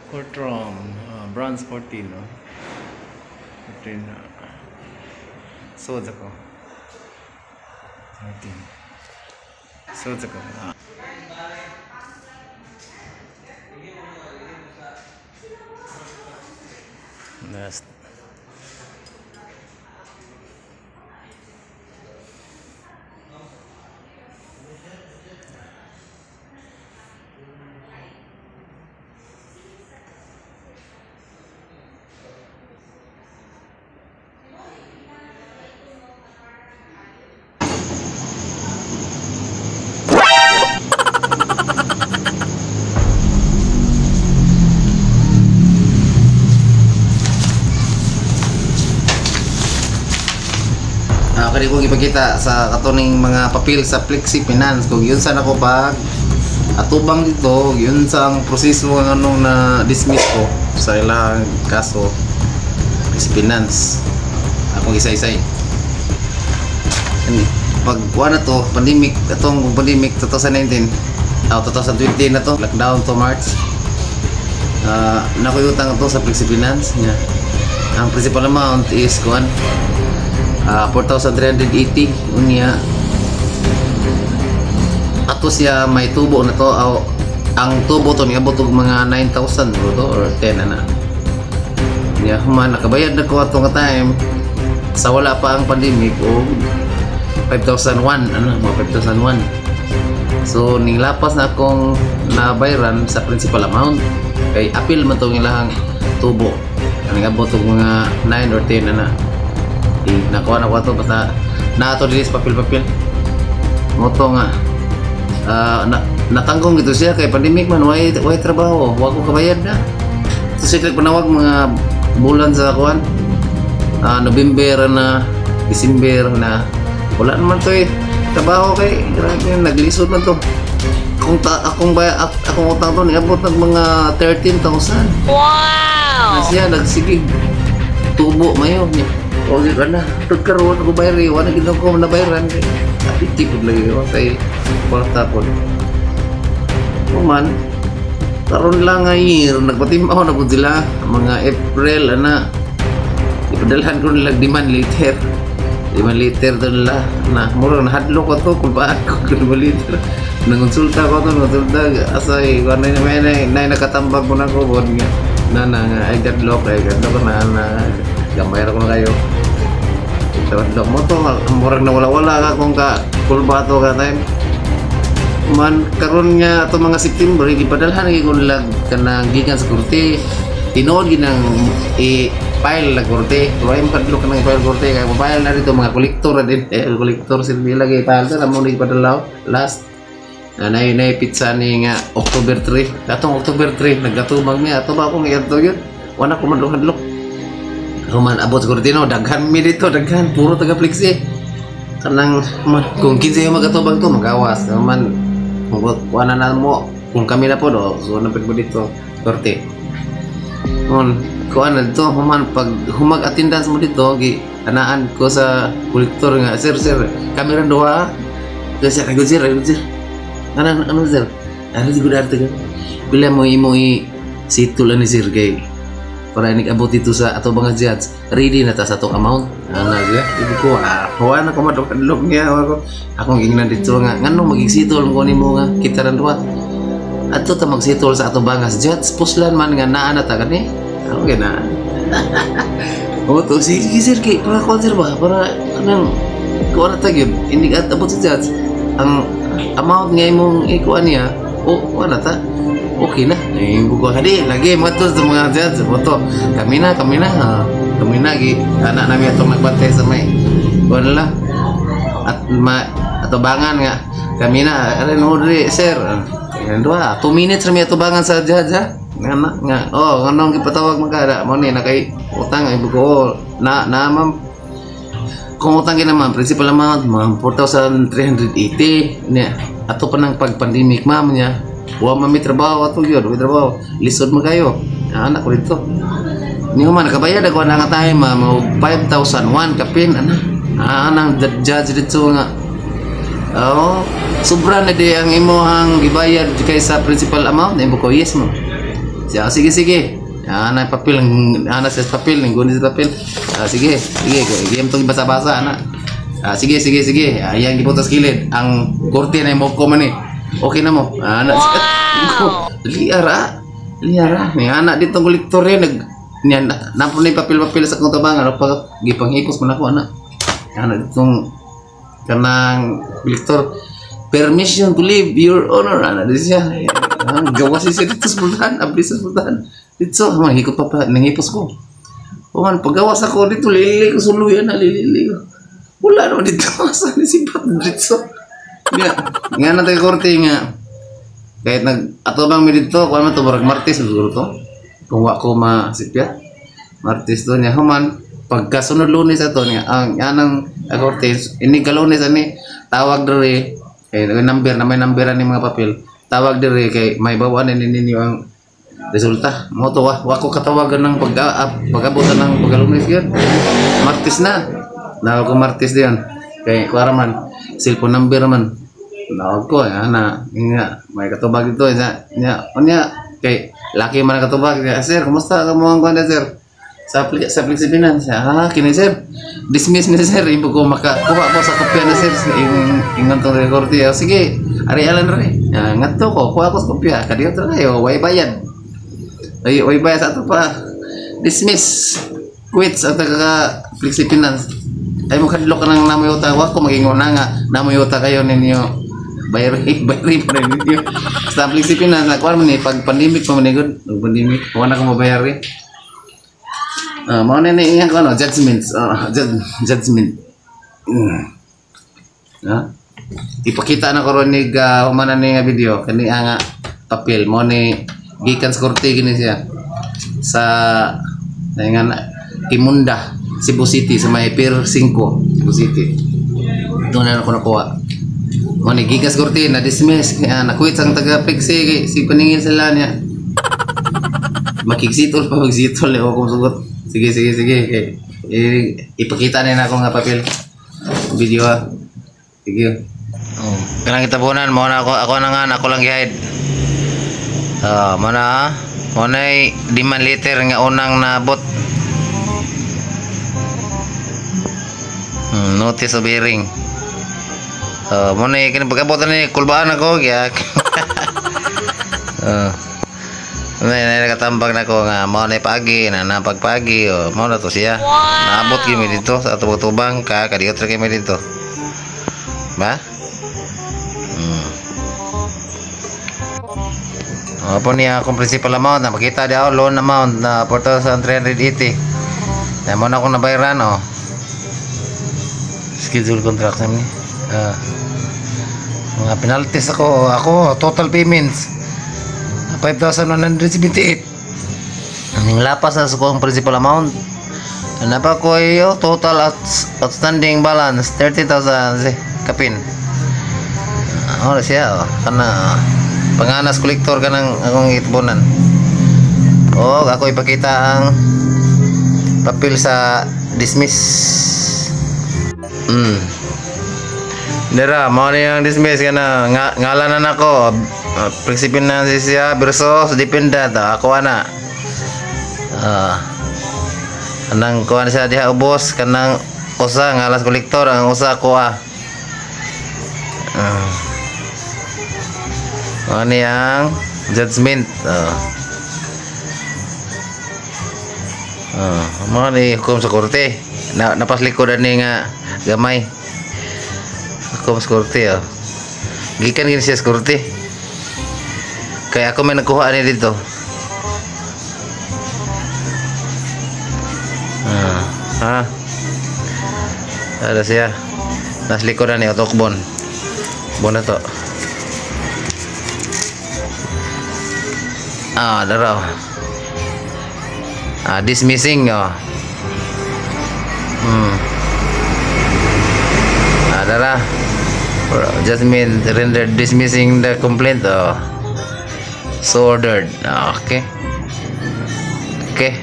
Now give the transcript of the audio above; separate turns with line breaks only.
Courtroom, branch 14, no? 14. Sud ako. 14. Sud ako. Yes.
Kani kong ipakita sa katuning mga papel sa Flexi Finance kung yun saan ako pag atubang dito, yun sa ang proseso ng anong na dismiss ko sa ilang kaso Flexi Finance. Akong isa-isay. Pag kuha na to, pandemic, atong pandemic 2019, 2020 na to, lockdown to March. Nakoy utang to sa Flexi Finance niya. Ang principal amount is kuan 4,380 unya. Ato siya may tubo na to, aw, ang tubo to niabot og mga 9,000 bro to or 10 ana. Nya human nakabayad na ko ato nga time sa wala pa ang pandemic og 5,001 ano, mga 5,001. So ninglapas na akong nabayran sa principal amount kay apil man tong ilahang tubo. Nangabot og mga 9 or 10 ana. Nakuha na ko ato basta naato diri sa papel-papel. Moto nga natanggong gito siya kay pandemic man, way way trabaho, wa ko kabayad na. So siya panawag mga bulan sa kuan, November na, December na, wala naman to eh trabaho kay grabe naglisod man to. Akong akong bay akong utang to niabot nag mga 13,000.
Wow!
Na siya nagsigig tubo mayo niya. Okay ka na, tud karon ako bayri, wala gid ko nabayran kay apiti pud lagi ko kay kwarta pod. Human karon lang nga year nagpatimaw na pud sila mga April ana. Ipadalhan ko nila demand letter. Demand letter to nila na murag nahadlok ko to kung paano ko demand letter. Nangonsulta ko to, nangonsulta asay kuan na may na nakatambag ko na ko bod nga. Na na nga ay gadlock na na gamay ra ko na kayo. Gadlock mo to, murag na wala-wala ka kung ka kulba to ka time. Man karon nga ato mga September gipadalhan gyud ko nila kanang gikan sa korte. Tinuod gyud nang i-file na korte. Pero ay makadlok kanang i-file korte kay mo-file na dito mga kolektor na din. Kolektor sila nila gi-file sa mo ni padalaw last. Nanay nay pizza ni nga October 3. Katong October 3 naggatubang mi ato ba akong iadto gyud. Wala ko madlok-hadlok. Human abot sa korte no, daghan mi dito, daghan puro taga Flexi. Kanang man, kung kinsa yung magatubang to magawas man kuha na mo kung kami na po do, so na mo dito korte. Mon kuha na dito human pag humag attendance mo dito gi anaan ko sa kolektor nga sir sir kami ran duha. Sir, ay sir, ay sir. Ano ano sir? Ano siguro arte ka? Pila mo imo i situl ani sir kay para inig abot dito sa ato mga judge, ready na ta sa atong amount. Ana siya, ibu ko huwa na ko madlok niya ako. Akong gingnan dito nga nganong magigsitol ko nimo nga kita ran duha. Adto ta magsitol sa ato bangas judge, puslan man nga naa na ta kani. Ako gina. O to sige sir kay para kon sir ba para kanang kuha na ta gyud inig abot sa judge ang amount nga imong ikuan niya o kuha na ta. Okay na. Eh, buko hadi lagi mo to sa mga judge mo to. Kami na, kami na. Kami na gi anak nami atong nagbantay sa may kuan la. At ma atubangan nga kami na aron mo diri sir. Yan duha, 2 minutes ra mi atubangan sa judge ha. Nga na nga oh nganong gipatawag man ka mo ni na kay utang ay buko na na ma'am. Kung utang gina ma'am, principal amount ma'am 4,380 niya. Ato pa nang pag-pandemic ma'am niya. Wa man may trabaho ato gyud, may trabaho. Lisod man kayo. Anak ko dito. Ni man nakabayad ako na nga time ma'am og 5,001 kapin ana. Anang judge dito nga. Oh, sobra na di ang imuhang gibayad kaysa principal amount. Imo ko yes mo. Siya, sige sige. Ana papel, ana sa papel, ning guni sa papel. Ah, sige, sige, game tong basa-basa ana. Ah, sige sige sige. Ayang gibutas kilid. Ang korte na mo ko man eh. Okay na mo. Ana. Wow. Liara. Liara. Ni ana ditong kolektor eh nag niya napon ni papel-papel sa akong tabangan pa gipanghipos man ako ana. Ana ditong kanang kolektor, "Permission to leave, Your Honor," ana di siya. Gawa siya dito sa pultahan, abli sa pultahan. Dito, manghikot pa pa, nanghipos ko. O man, paggawas ako dito, lili ko suluyan na, lili ko. Wala naman dito, asa ni si Pat dito. Nga, nga na tayo korte nga. Kahit nag, ato bang mi dito, kuan man to, barag Martes, siguro to. Kung wa ko masipya. Martes to niya, human, pagkasunod Lunes ato niya, ang anang korte, ini ka Lunes ani, tawag diri, kay number na may number ni mga papel. Tawag diri kay may bawaan ni ninyo ang resulta. Mo to wa ko katawagan ng pag pag-abot ng pagkalunes gyud. Martes na. Nawag ko Martes diyon. Kay kuara man cellphone number man. Nawag ko ana nga may katubag dito nya nya unya kay laki man katubag niya. "Sir, kumusta ka mo ang kuan sir?" Sa Flexi Finance, ah, kini sir. Dismiss ni sir, ibo ko maka kuha ko sa kopya na sir ing ingon tong record. Sige, ari alan re. Ah, ngadto ko, kuha ko sa kopya, kadiyo tra kayo, way bayad. Ay, way bayad sa ato pa. Dismiss. Quits ang taga Flexi Finance. Ay mo kadlok ka ng namoy utang, wa ko magingon na nga namoy utang kayo ninyo. Bayari, bayari pa rin ninyo. Sa Flexi Finance, nakuha man ni pag pandemic pa man ni gud, pag pandemic, wa na ko mabayari. Mao na ni iyang ano, judgments, judgment. Ha? Ipakita na ko ron ni humana ni nga video kani nga papel mo ni gikan sa korte gini siya sa nga Kimunda, Cebu City, sa may Pier 5, Cebu City. Doon na ako nakuha. Mo ni gikan sa korte na dismiss, na quit ang taga Flexi si paningil sila niya. Makigsitol pa magsitol eh, akong sugot. Sige sige sige. Ipakita na ako nga papel. Video ah. Sige. Oh, kanang kitabunan mo na ako ako na nga ako lang gi-hide. Ah, mo na mo na demand letter nga unang naabot. Notice of hearing. Mo na kini pag-abot ni kulbaan ako gyak. May nakatambag na ko nga mao na pagi na napagpagi o mao na to siya. Wow! Naabot gyud mi dito sa tubang ka kadiot ra kami dito. Ba? O po niya akong principal amount na makita di ako loan amount na 4,380. Na mo na akong nabayaran o. Schedule contract ni. Mga penalties ako total payments 5,178. Ang lapas na sa akong principal amount. Ano pa ko iyo total outstanding balance 30,000 kapin. Ano siya oh. Kana panganas kolektor kanang akong itbonan. Oh, ako ipakita ang papel sa dismiss. Dira mao ni ang dismiss kana ngalanan nako. Flexi Finance siya versus dependent ako ana. Anang kuan siya diha ubos kanang usa ngalas kolektor ang usa ko ah. Ano yang judgment. Mga ni hukom sa korte. Na napaslikod ani nga gamay. Hukom sa korte oh. Gikan gini siya sa korte. Kaya ako may nagkuha ani dito. Ha? Ada siya. Nas likodan ni otokbon. Bon na to. Ah, daraw. Ah, dismissing oh. Ah, dara. Judgment rendered dismissing the complaint oh. So ordered. Ah, okay. Okay.